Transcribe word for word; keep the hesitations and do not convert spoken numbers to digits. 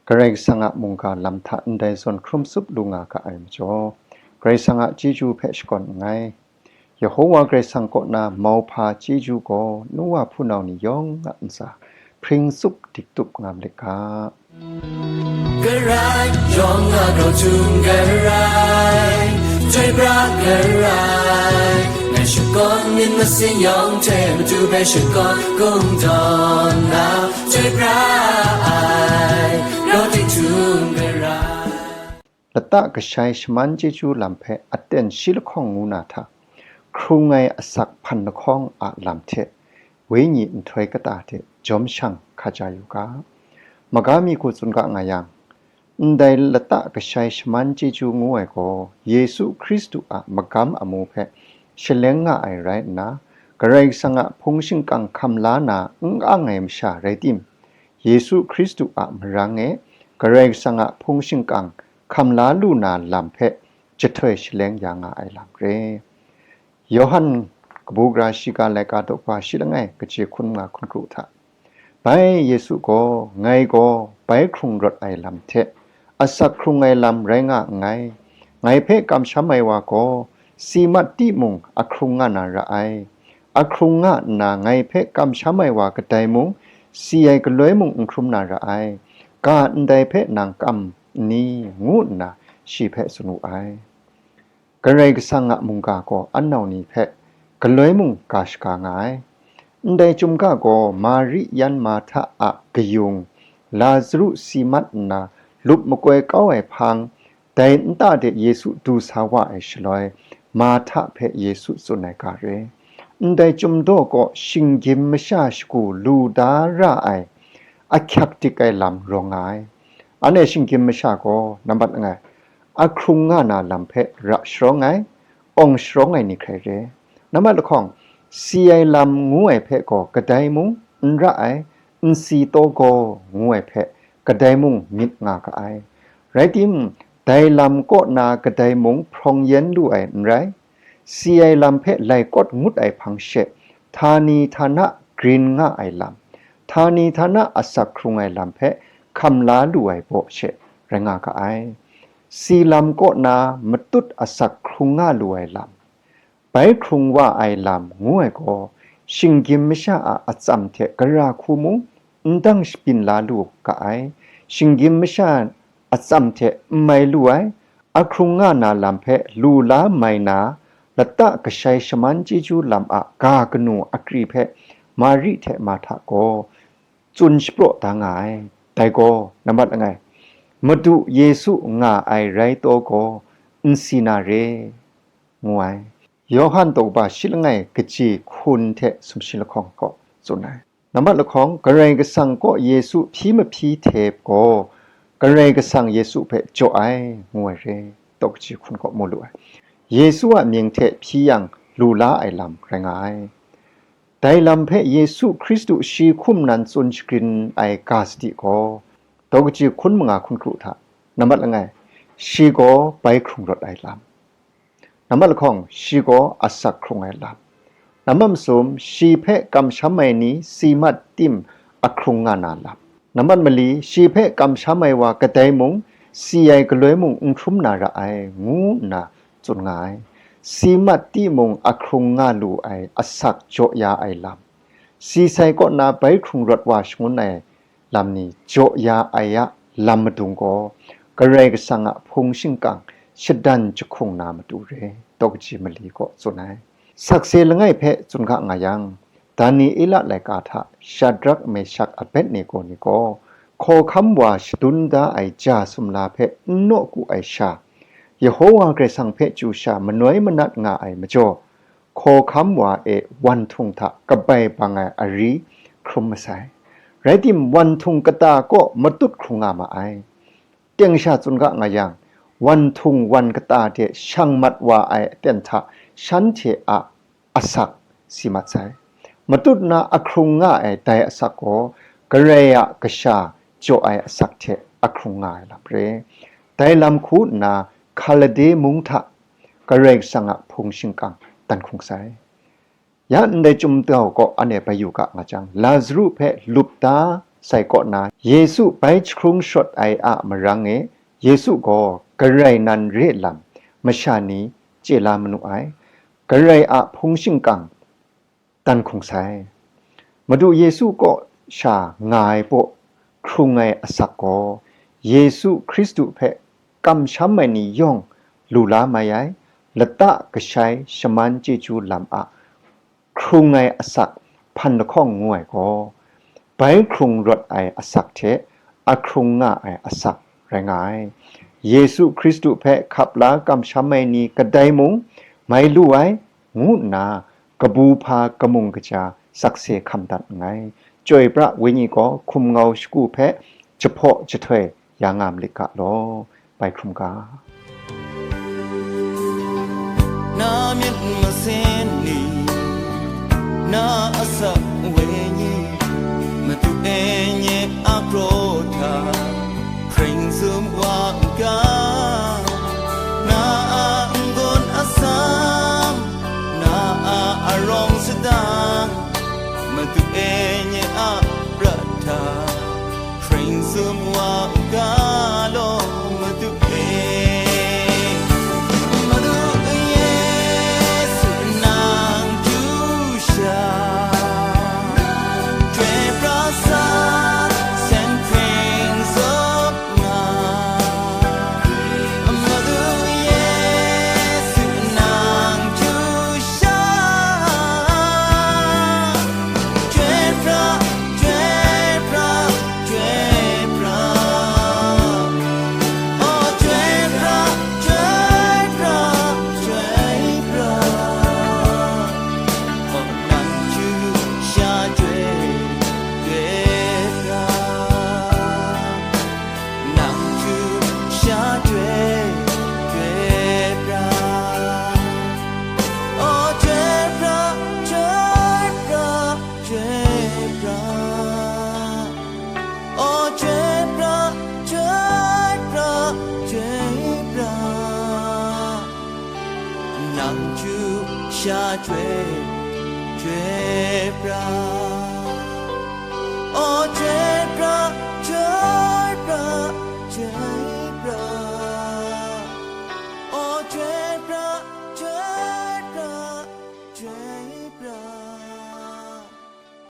Karai Kasang a mungga lam hta ndai zawn hkrum tsup lu nga ga ai majaw, Karai Kasang a chyeju hpe shakawn nngai. Yehowa Karai Kasang kaw na mauhpa chyeju gaw nu wa hpunau ni yawng a ntsa hpring tsup dik tup nga malit ga. Karai yawng a grau htum karai, chyoi pra karai, ngai shakawn myit masin yawng hte matu hpe shakawn kungdawn na, chyoi pra ai, grau dik htum karai. Lata kashai shaman chyeju lam hpe aten shi lahkawng ngu na hta, hkrung ai asak hpan lahkawng a lam hte, wenyi nhtoi kata hte jawm shang hkaja yu ga. Maga mi hku tsun ga nga yang, ndai lata kashai shaman chyeju ngu ai gaw, Yesu Hkristu a magam amu hpe shaleng nga ai rai nna, Karai Kasang a hpung shingkang hkam la na n ang ai masha rai tim, Yesu Hkristu a marang e Karai Kasang a hpung shingkang hkam la lu na lam hpe jahtoi shaleng ya nga ai lam re. Yawhan kabu gara shiga laika daw kaba shi langai kaji hkun nga hkun kru hta, bai Yesu gaw, ngai gaw bai hkrung rawt ai lam hte asak hkrung ai lam rai nga nngai. Ngai hpe kamsham ai wa gaw, si mat timung, a hkrung nga na ra ai. A hkrung nga nna ngai hpe kamsham ai wa kadai mung, si ai galoi mung n hkrum na ra ai. Ga ndai hpe nang kam n ni? Ngu nna shi hpe tsun wu ai. Karai Kasang a mungga gaw anau ni hpe galoi mung ga shaga nga ai. Ndai chyum ga gaw Mari yan Marhta a kayung Lazaru si mat nna lup makoi kau ai hpang, dai nta de Yesu du sa wa ai shaloi, Marhta hpe Yesu tsun ai ga re. Ndai chyum daw kaw shinggyim masha shagu lu da ra ai, ahkyak dik ai lam rawng nga ai. Anhte shinggyim masha gaw, nambat langai, a hkrung nga na lam hpe ra sharawng ai, awng sharawng ai ni hkrai re. Nambat lahkawng, si ai lam ngu ai hpe gaw kadai mung n ra ai, n si taw gaw ngu ai hpe kadai mung myit nga ga ai. Rai tim, dai lam kaw na kadai mung hprawng yen lu ai n rai. Si ai lam hpe lai kawt ngut ai hpang she, htani htana grin nga ai lam, htani htana asak hkrung ai lam hpe hkam la lu ai baw she rai nga ga ai. Si lam kaw na matut asak hkrung nga lu ai lam, bai hkrung wa ai lam ngu ai gaw, shinggyim masha a atsam hte gara hku mung n dang shabyin la lu ga ai. Shinggyim masha atsam hte n mai lu ai, a hkrung nga na lam hpe lu la mai na, lata kashai shaman chyeju lam a ga kanu akri hpe Mari hte Marhta gaw tsun shapraw da nga ai. Dai gaw, nambat langai, Madu Yesu nga ai rai taw gaw, n si na re, ngu ai. Yawhan daw kaba shi langai kaji hkun hte sumshi lahkawng gaw tsun ai. Nambat lahkawng, Karai Kasang kaw Yesu hpyi mahpyi hte gaw, Karai Kasang Yesu hpe jaw ai, ngu ai re, daw kaji hkun gaw mu lu ai. Yesu a mying hte hpyi yang lu la ai lam rai nga ai. Dai lam hpe Yesu Hkristu shi hkum nan tsun shagrin ai ga sadi gaw, daw kaji hkun manga hkun kru hta, nambat langai, shi gaw bai hkrung rawt ai lam. Nambat lahkawng, shi gaw asak hkrung ai lam. Nambat masum, shi hpe kamsham ai ni si mat tim a hkrung nga na lam. Nambat mali, shi hpe kamsham ai wa kadai mung, si ai galoi mung n hkrum na ra ai, ngu nna tsun nga ai. Si mat timung a hkrung nga lu ai asak jaw ya ai lam. Si sai kaw na bai hkrung rawt wa shangun ai lam ni jaw ya ai a lam madung gaw, Karai Kasang a hpung shingkang shadan jahkung na matu re, daw kaji mali gaw tsun ai. Sakse langai hpe tsun ga nga yang, Daniela laika hta Shadrak, Meshak, Abednego ni gaw, hkawhkam wa shadun da ai ja sumla hpe n nawku ai sha, Yehowa Karai Kasang hpe chyu sha manoi manat nga ai majaw, hkawhkam wa e wan htung hta kabai bang ai ari hkrum masai. Rai tim, wan htung kata kaw matut hkrung nga ma ai. Teng sha tsun ga nga yang, wan htung wan kata de shang mat wa ai aten hta shanhte a asak si mat sai. Matut na a hkrung nga ai dai asak gaw, Karai a kasha jaw ai asak hte a hkrung nga ai lam re. Dai lam hku nna, Hkalade mung hta Karai Kasang a hpung shingkang dan hkung sai. Ya ndai chyum dau gaw anhte bai yu ga nga jang, Lazaru hpe lup da sai kaw na, Yesu bai jahkrung shawt ai a marang e, Yesu gaw Karai nan re lam masha ni chye la manu ai, Karai a hpung shingkang dan hkung sai. Madu Yesu kaw sha nga ai baw hkrung ai asak gaw, Yesu Hkristu hpe kamsham ai ni yawng lu la mai ai, lata kashai shaman chyeju lam a hkrung ai asak hpan lahkawng ngu ai gaw, bai hkrung rawt ai asak hte a hkrung nga ai asak rai nga ai. Yesu Hkristu hpe hkap la kamsham ai ni kadai mung mai lu ai, ngu nna kabu hpa kamung kaja sakse hkam dat nngai. Chyoi pra Wenyi gaw hkum ngau shagu hpe jahpaw jahtoi ya nga malit ga law. Bai hkrum ga. Na myit masin ni, na asak wenyi, Madu e nye a kraw hta, hpring sum wa n ga, na a n-gun atsam, na a arawng sadang, Madu e nye a prat hta, hpring sum wa n ga law, Madu e. Madu Yesu nang du sha, Chyoi pra sa, seng hpring zup nga. Madu Yesu nang du sha, Chyoi pra, chyoi pra, chyoi pra. Oh, chyoi pra, chyoi pra, chyoi pra. Oh, nang chyu sha chyoi, chyoi pra. Nang chyu sha chyoi, chyoi pra. Oh, chyoi pra, chyoi pra, chyoi pra. Oh, chyoi pra, chyoi pra, chyoi pra. Nang chyu sha chyoi, chyoi pra. Oh, chyoi